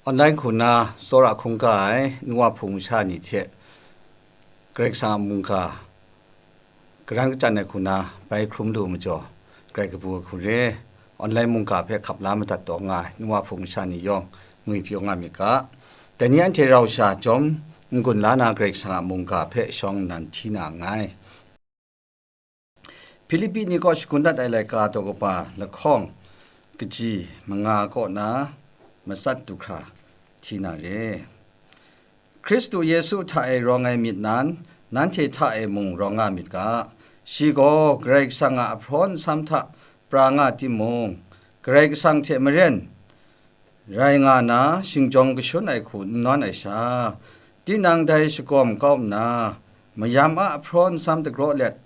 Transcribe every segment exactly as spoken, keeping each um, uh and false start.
Online hku na tsawra hkungga ai nu wa hpung masha ni hte Karai Kasang a mungga karan kachyan ai hku na bai hkrum lu majaw, grai kabu ai hku re. Online mungga hpe hkap la madat taw nga ai nu wa hpung masha ni yawng ngwi pyaw nga myit ga. Dai ni anhte rau sha jawm n-gun la na Karai Kasang a mungga hpe shawng nnan hti na nngai. Hpilipi ni kaw shagun dat ai laika daw kaba lahkawng kaji manga kaw na matsat du hkra hti na re. Hkristu Yesu hta e rawng ai myit nan, nanhte hta e mung rawng nga myit ga. Shi gaw Karai Kasang a ahpraw nsam hta pra nga timung, Karai Kasang hte maren rai nga na, shingjawng kashun ai hku n nawn ai sha, tinang dai shagawm kau nna, mayam a ahpraw nsam dagraw let,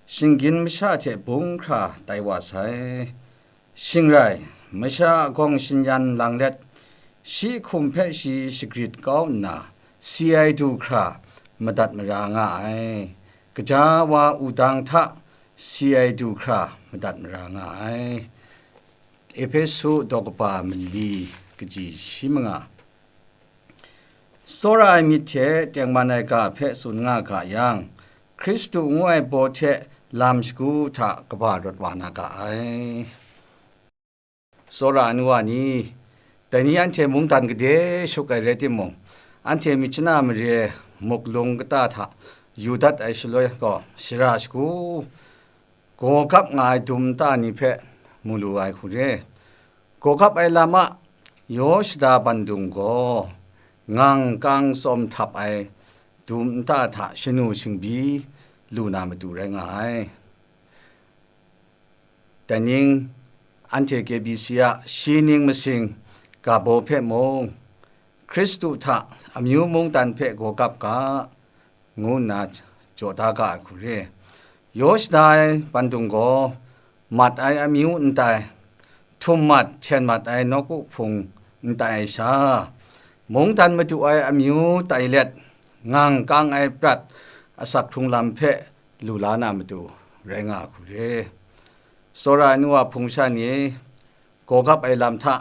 shinggyim masha hte bung hkra tai wa sai. Shing rai, masha a gawng shinyan lang let, shi hkum hpe shi shagrit kau nna, si ai du hkra madat mara nga ai. Kaja wa wudang hta si ai du hkra madat mara nga ai. Ehpesu daw kaba mali kaji shi manga. Tsawra ai myit hte tengman ai ga hpe tsun nga ga yang, Hkristu ngu ai baw hte lam shagu hta kaba rawt wa na ga ai. Tsawra ai nu wa ni, dai ni anhte mungdan gade shuk ai rai timung, anhte myit chana mare muk lung kata hta yu dat ai shaloi gaw, shara shagu, gaw gap nga ai dum nta ni hpe mu lu ai hku re. Gaw gap ai lam a yaw shada bandung gaw, ngang kang tsawm htap ai dum nta hta shanu shingbi lu na matu rai nga ai. Dai ning, anhte K B C a shi ning masing ga baw hpe mung, Hkristu hta amyu mungdan hpe gaw gap ga, ngu nna jaw da ga ai hku re. Yaw shada ai bandung gaw, mat ai amyu n tai, htum mat, hten mat ai nawku hpung n tai ai sha, mungdan madu ai amyu tai let, ngang kang ai prat asak hkrung lam hpe lu la na matu rai nga ai hku re. Tsawra ai nu wa hpung sha ni, gaw gap ai lam hta,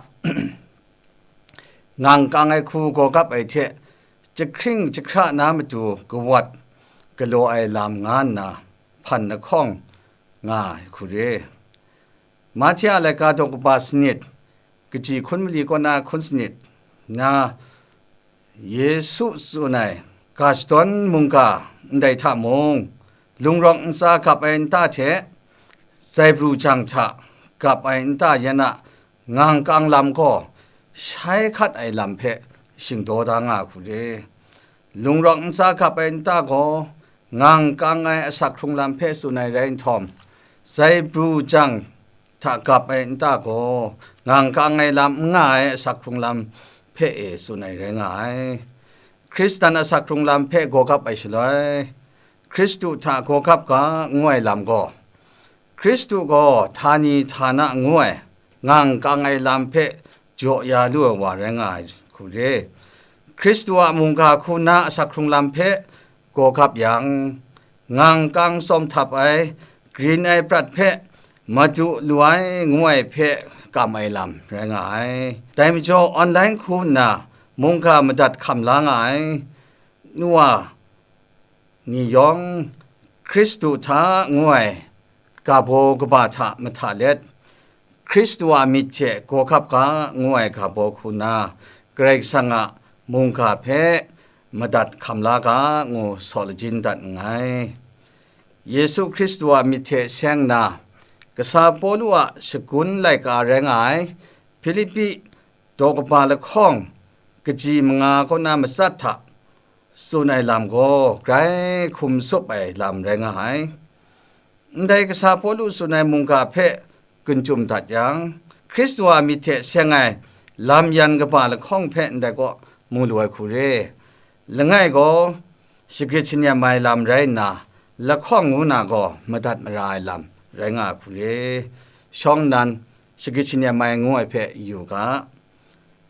ngang kang ai hku gaw gap ai hte, jahkring jahkra na matu kawat galaw ai lam nga nna hpan lahkawng nga ai hku re. Mahte a laika daw kaba sanit, kaji hkun mali kaw na hkun sanit na, Yesu tsun ai ga shadawn mungga ndai hta mung, lungrawk ntsa gap ai nta hte zaibru jang hta gap ai nta yan a ngang kang lam gaw, shai hkat ai lam hpe shingdaw da nga ai hku re. Lungrawk ntsa gap ai nta gaw, ngang kang ai asak hkrung lam hpe tsun ai rai nhtawm, zaibru jang hta gap ai nta gaw, ngang kang ai lam n nga ai asak hkrung lam hpe e tsun ai rai nga ai. Hkristan asak hkrung lam hpe gaw gap ai shaloi, Hkristu hta gaw gap ga ngu ai lam gaw, Hkristu gaw htani htana ngu ai, ngang kang ai lam hpe jaw ya lu ai wa rai nga ai hku re. Hkristu a mungga hku na asak hkrung lam hpe gaw gap yang, ngang kang tsawm htap ai, grin ai prat hpe madu lu ai ngu ai hpe kam ai lam rai nga ai. Dai majaw, online hku nna mungga madat hkam la nga ai nu wa ni yawng, Hkristu hta ngu ai ga baw kaba hta mahta let, Hkristu a myit hte gaw hkap ga ngu ai ga baw hku na, Karai Kasang a mungga hpe madat hkam la ga ngu saw lajin dat nngai. Yesu Hkristu a myit hte seng na, kasa Pawlu a shagun laika rai nga ai, Hpilipi daw kaba lahkawng kaji manga kaw na matsat hta tsun ai lam gaw grai hkum tsup ai lam rai nga ai. Ndai kasa Pawlu tsun ai mungga hpe gun chyum dat yang, Hkristu a myit hte seng ai lam yan kaba lahkawng hpe ndai kaw mu lu ai hku re. Langai gaw shagrit shanyam ai lam rai nna, lahkawng ngu na gaw madat mara ai lam rai nga ai hku re. Shawng nnan, shagrit shanyam ai ngu ai hpe yu ga.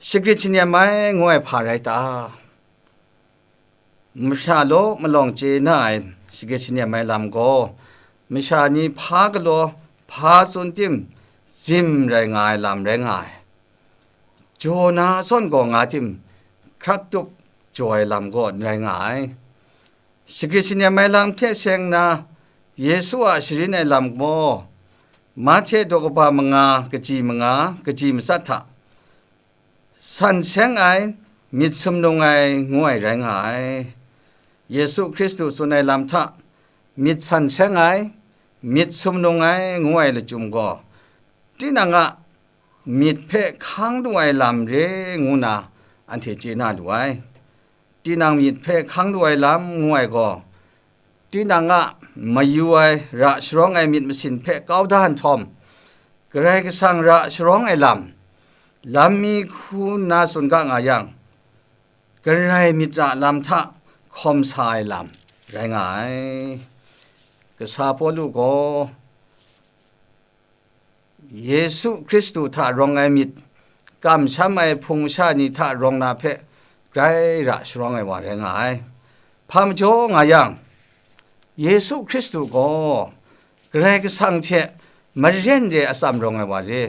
Shagrit shanyam ai ngu ai hpa rai ta? Masha law malawng chye na ai shagrit shanyam ai lam gaw, masha ni hpa galaw hpa tsun tim, zim rai nga ai lam rai nga ai. jaw na zawn gaw nga tim, hkrak tup jaw ai lam gaw n rai nga ai. Shagrit shanem ai lam hte seng na, Yesu a sharin ai lam gaw, Mahte daw kaba manga, kaji manga, kaji matsat hta, san seng ai, myit sumnung ai, ngu ai rai nga ai. Yesu Hkristu tsun ai lam hta, myit san seng ai, myit sumnung ai, ngu ai lachyum gaw, tinang a myit hpe hkang lu ai lam re ngu na anhte chye na lu ai. Tinang myit hpe hkang lu ai lam ngu ai gaw, tinang a mayu ai, ra sharawng ai myit masin hpe kau da nhtawm, Karai Kasang ra sharawng ai lam, lam mi hku nna tsun ga nga yang, Karai myit ra lam hta hkawm sa ai lam rai nga ai. Kasa Pawlu gaw Yesu Hkristu hta rawng ai myit, kamsham ai hpung sha ni hta rawng na hpe grai ra sharawng ai wa rai nga ai. Hpa majaw nga yang, Yesu Hkristu gaw Karai Kasang hte maren re atsam rawng ai wa re.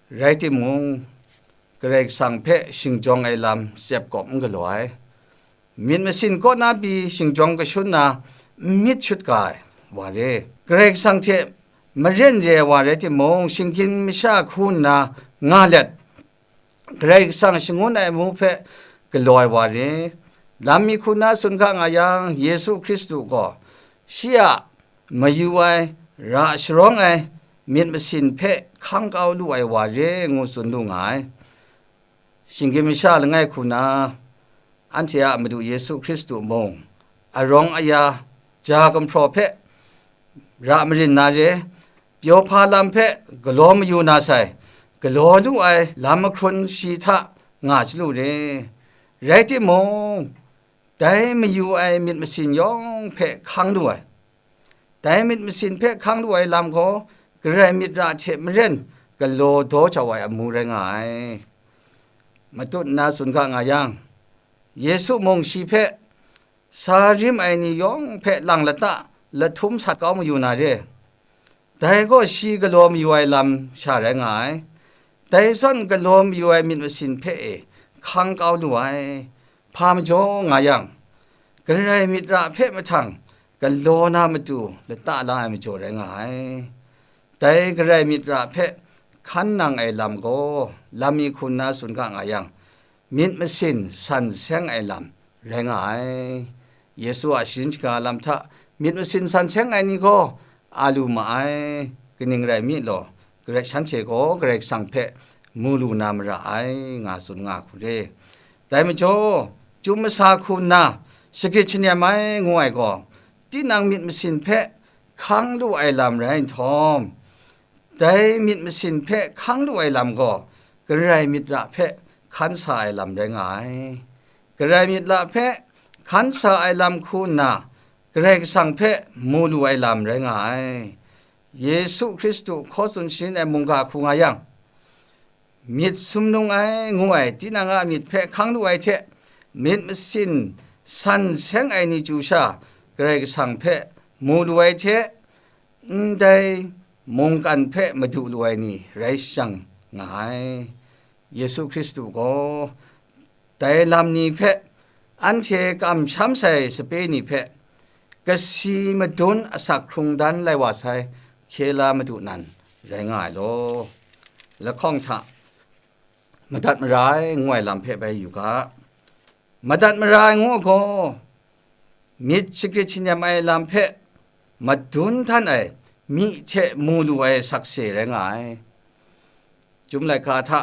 Rai timung, Karai Kasang hpe shingjawng ai lam tsep kawp n galaw ai. Myit masin kaw na pyi shingjawng kashun na n myit shut ga ai wa re. Karai Kasang hte maren re ai wa rai timung, shinggyim masha hku nna nga let, Karai Kasang shangun ai amu hpe galaw ai wa re. Lam mi hku nna tsun ga nga yang, Yesu Hkristu gaw shi a mayu ai, ra sharawng ai myit masin hpe hkang kau lu ai wa re ngu tsun lu nga ai. Shinggyim masha langai hku na, anhte a Madu Yesu Hkristu mung, arawng aya, ja gumhpraw hpe ra marin na re, pyaw hpa lam hpe galaw mayu na sai, galaw lu ai lam mahkrun shi hta nga chyalu re. Rai timung, dai mayu ai myit masin yawng hpe hkang lu ai. Dai myit masin hpe hkang lu ai lam gaw, Karai myit ra hte maren galaw daw jau ai amu rai nga ai. Matut nna tsun ga nga yang, Yesu mung shi hpe, sa rim ai ni yawng hpe lang lata lahtum sat kau mayu na re. Dai gaw shi galaw mayu ai lam sha rai nga ai. Dai zawn galaw mayu ai myit masin hpe e hkang kau lu ai. Hpa majaw nga yang, Karai myit ra hpe mahtang galaw na matu lata la ai majaw rai nga ai. Dai Karai myit ra hpe hkan nang ai lam gaw, lam mi hku nna tsun ga nga yang, myit masin san seng ai lam rai nga ai. Yesu a sharin shaga lam hta myit masin san seng ai ni gaw a lu ma ai, kaning rai mi law, Karai shanhte gaw Karai Kasang hpe mu lu na mara ai, nga tsun nga hku re. Dai majaw, chyum masa hku nna shagrit shanem ai ngu ai gaw, tinang myit masin hpe hkang lu ai lam rai nhtawm, dai myit masin hpe hkang lu ai lam gaw, Karai myit ra hpe hkan sa ai lam rai nga ai. Karai myit ra hpe hkan sa ai lam hku nna, Karai Kasang hpe mu lu ai lam rai nga ai. Yesu Hkristu hkaw tsun sharin ai mungga hku nga yang, myit sumnung ai ngu ai tinang a myit hpe hkang lu ai hte, myit masin san seng ai ni chyu sha Karai Kasang hpe mu lu ai hte, ndai mungkan hpe madu lu ai ni rai shajang nga ai. Yesu Hkristu gaw dai lam ni hpe anhte kamsham sai sape ni hpe kasi madun asak hkrung dan lai wa sai hkye la madu nan rai nga ai law. Lahkawng hta madat mara ai ngu ai lam hpe bai yu ga. Madat mara ai ngu gaw, myit shagrit shanem ai lam hpe madun htan ai, myi hte mu lu ai sakse rai nga ai. Chyum laika hta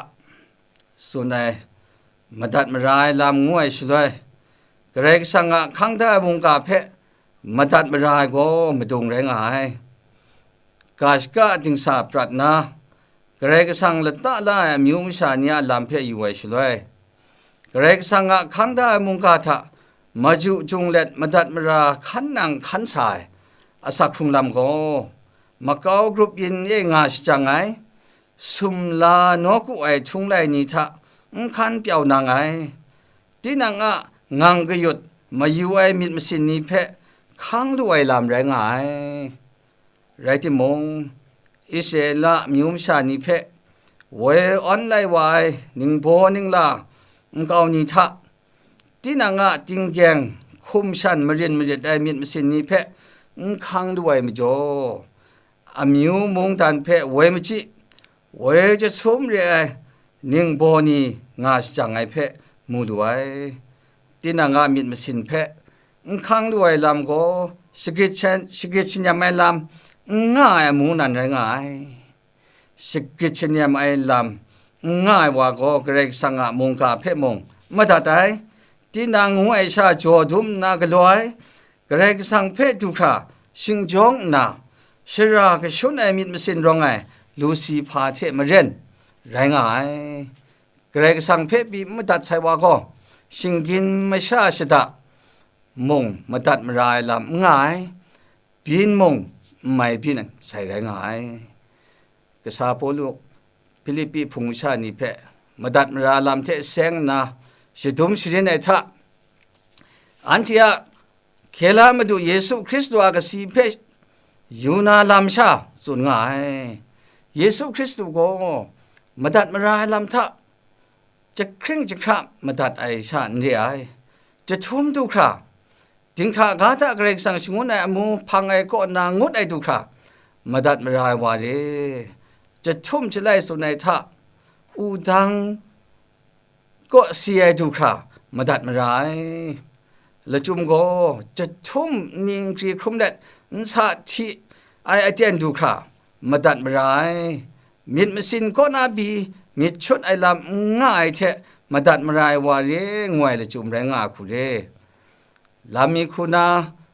tsun ai, madat mara ai lam ngu ai shaloi, Karai Kasang a hkang da ai mungga hpe madat mara ai gaw madung rai nga ai. Ga shaka dingsa prat nna, Karai Kasang lata la ai amyu masha ni a lam hpe yu ai shaloi, Karai Kasang a hkang da ai mungga hta maju jung let madat mara hkan nang hkan sa ai asak hkrung lam gaw, makau grup yin e nga shajang ai, sumla nawku ai htung lai ni hta n hkan pyau nang ai, tinang a ngang kayut mayu ai myit masin ni hpe hkang lu ai lam rai nga ai. Rai timung, Israela amyu masha ni hpe woi awn lai wa ai ningbaw ningla nkau ni hta, tinang a tinggyeng hkum shan marin marit ai myit masin ni hpe n hkang lu ai majaw, amyu mungdan hpe woi machyi, woi jasum re ai ningbaw ni nga shajang ai hpe mu lu ai. Tinang a myit masin hpe n hkang lu ai lam gaw, shagrit shan-, shagrit shanyam ai lam n nga ai amu nan rai nga ai. Shagrit shanyam ai lam n nga ai wa gaw, Karai Kasang a mungga hpe mung madat ai. Tinang ngu ai sha jaw dum nna galaw ai, Karai Kasang hpe du hkra shingjawng nna, shara kashun ai myit masin rawng ai Lusihpa hte maren rai nga ai. Karai Kasang hpe pyi n madat sai wa gaw, shinggyim masha shada mung madat mara ai lam n nga ai, byin mung n mai byin sai rai nga ai. Kasa Pawlu Hpilipi hpung masha ni hpe madat mara lam hte seng nna shadum sharin ai hta, anhte a hkye la Madu Yesu Hkristu a kasi hpe yu na lam sha tsun nga ai. Yesu Hkristu gaw madat mara ai lam hta jahkring jahkra madat ai sha n re ai. Jahtum du hkra, dinghta ga hta Karai Kasang shangun ai amu hpang ai kaw nna ngut ai du hkra, madat mara ai wa re. Jahtum shalai tsun ai hta, wudang kaw si ai du hkra, madat mara ai. Lachyum gaw jahtum nni nkri hkrum let, nsa hti ai aten du hkra, madat mara ai. Myit masin kaw na pyi myit shut ai lam n nga ai hte madat mara ai wa re ngu ai lachyum rai nga ai hku re. Lam mi hku na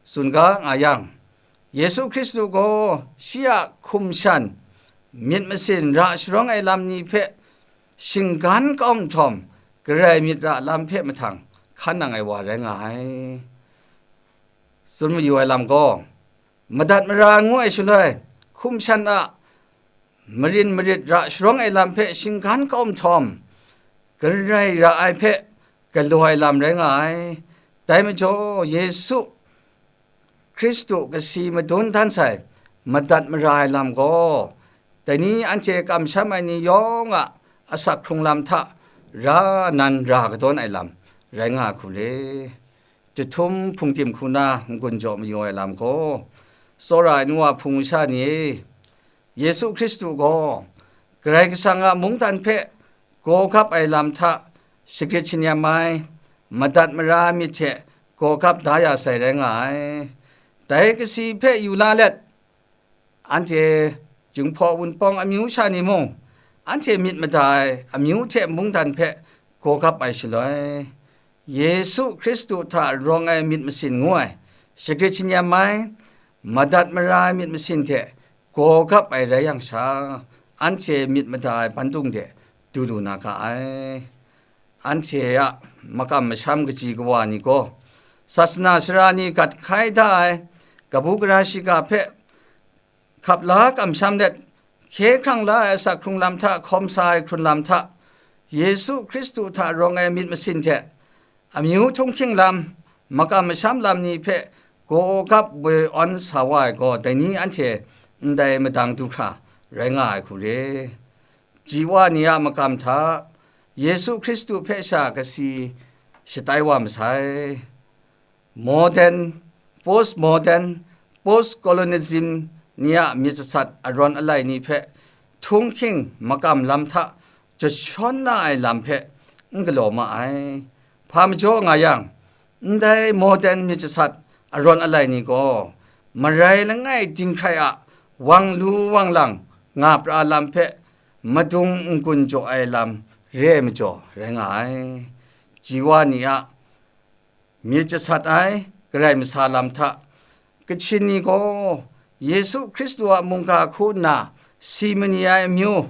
tsun ga nga yang, Yesu Hkristu gaw shi a hkum shan myit masin ra sharawng ai lam ni hpe shinggan kau nhtawm, Karai myit ra lam hpe mahtang hkan nang ai wa rai nga ai. Tsun mayu ai lam gaw, madat mara ngu ai shaloi, hkum shan a marin marit ra sharawng ai lam hpe shinggan kau nhtawm, Karai ra ai hpe galaw ai lam rai nga ai. Dai majaw, Yesu Hkristu kasi madun dan sai madat mara ai lam gaw, dai ni anhte kamsham ai ni yawng a asak hkrung lam hta ra nan ra kadawn ai lam rai nga ai hku re. Jahtum hpungdim hku na n-gun jaw mayu ai lam gaw, tsawra ai nu wa hpung masha ni e, Yesu Hkristu gaw Karai Kasang a mungdan hpe gaw gap ai lam hta shagrit shanyam ai, madat mara ai myit hte gaw gap da ya sai rai nga ai. Dai kasi hpe yu la let, anhte Jinghpaw Wunpawng amyu sha ni mung, anhte myit mada ai amyu hte mungdan hpe gaw gap ai shaloi, Yesu Hkristu hta rawng ai myit masin ngu ai, shagrit shanyam ai, madat mara ai myit masin hte gaw gap ai rai yang sha, anhte myit mada ai bandung de du lu na ga ai. Anhte a makam masham kaji kawa ni gaw, sasana sara ni gat hkai da ai kabu gara shiga hpe hkap la kamsham let, hkye hkrang la ai asak hkrung lam hta hkawm sa ai hkrun lam hta, Yesu Hkristu hta rawng ai myit masin hte amyu htunghking lam, makam masham lam ni hpe gaw gap woi awn sa wa ai gaw, dai ni anhte ndai madang du hkra rai nga ai hku re. Ji wa ni a makam hta Yesu Hkristu hpe sha kasi shatai wa masai. Modern, post modern, post colonialism ni a myit jasat arawn alai ni hpe htunghking makam lam hta jashawn la ai lam hpe n galaw ma ai. Hpa majaw nga yang, ndai modern myit jasat arawn alai ni gaw, marai langai dinghkrai a wang lu wang lang nga pra lam hpe madung n-gun jaw ai lam re ai majaw rai nga ai. Ji wa ni a myit jasat ai Karai masa lam hta, Kachin ni gaw Yesu Hkristu a mungga hku nna si mani ai amyu,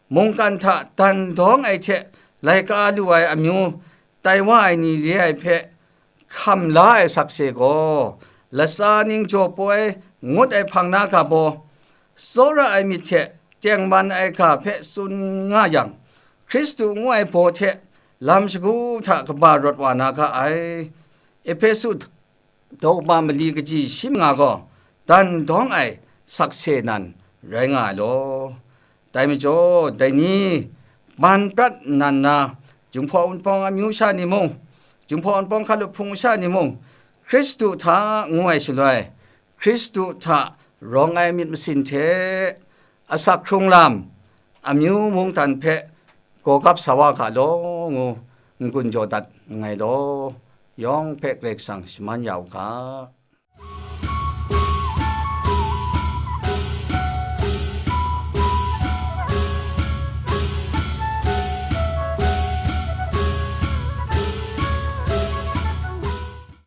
mungkan hta dan dawng ai hte laika lu ai amyu tai wa ai ni re ai hpe hkam la ai sakse gaw, latsa ning jaw poi ngut ai hpang na ga baw, tsawra ai myit hte tengman ai ga hpe tsun nga yang, Hkristu ngu ai baw hte lam shagu hta kaba rawt wa na ga ai. Ehpesu daw ma mali kaji shi manga gaw dan dawng ai sakse nan rai nga ai law. Dai majaw, dai ni man prat nnan na, Jinghpaw Wunpawng amyu sha ni mung, Jinghpaw Wunpawng hkalup hpung sha ni mung, Hkristu hta ngu ai shaloi, Hkristu hta rawng ai myit masin hte asak hkrung lam, amyu mungdan hpe gawgap sa wa ga law ngu n-gun jaw dat nngai law, yawng hpe Karai Kasang shaman ya u ga.